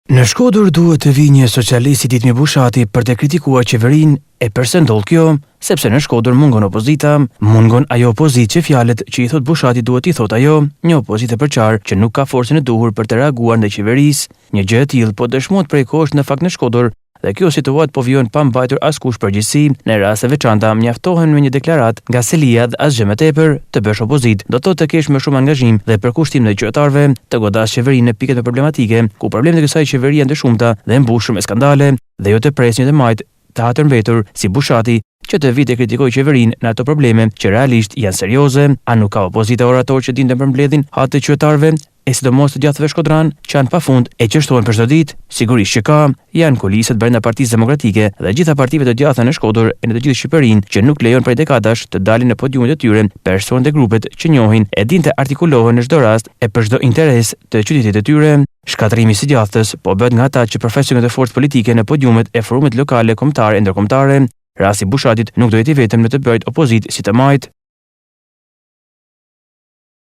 Në Shkodër duhet të vijë një socialist si Ditmir Bushati për të kritikuar qeverinë, e përse ndodh kjo? Sepse në Shkodër mungon opozita, mungon ajo opozitë që fjalët që i thotë Bushati duhet t'i thotë ajo, një opozitë e përçarë që nuk ka forcën e duhur për të reaguar ndaj qeverisë. Një gjë e tillë po dëshmohet prej kohësh në fakt në Shkodër, Dhe kjo situatë po vijon pa mbajtur askush përgjegjësi, në raste të veçanta mjaftohen me një deklaratë nga selia dhe asgjë më tepër. Të bësh opozitë, do të thotë të kesh më shumë angazhim dhe përkushtim ndaj qytetarëve, të godasë qeverinë në pikat më problematike, ku problemet e kësaj qeverie janë të shumta dhe mbushur me skandale, dhe jo të presë një të majtë të hatërmbetur si Bushati, që të vijë të kritikojë qeverinë në ato probleme që realisht janë serioze. A nuk ka opozitë e oratorë që dinë të përmbledhin hallet e qytetarëve? e sidomos të djathtëve shkodranë, që janë pa fund e që shtohen për çdo ditë? Sigurisht që ka. Janë kulisat brenda Partisë Demokratike dhe gjitha partive të djathta në Shkodër e në të gjithë Shqipërinë që nuk lejojnë prej dekadash të dalin në podiumet e tyre personat e grupet që njohin e dinë të artikulohen në çdo rast e për çdo interes të qytetit të tyre. Shkatërrimi i së djathtës po bëhet nga ata që përfaqësojnë këtë forcë politike në podiumet e forumet lokale, kombëtare e ndërkombëtare. Rasti i Bushatit nuk do jetë i vetëm në të bërit opozitë si të majtë.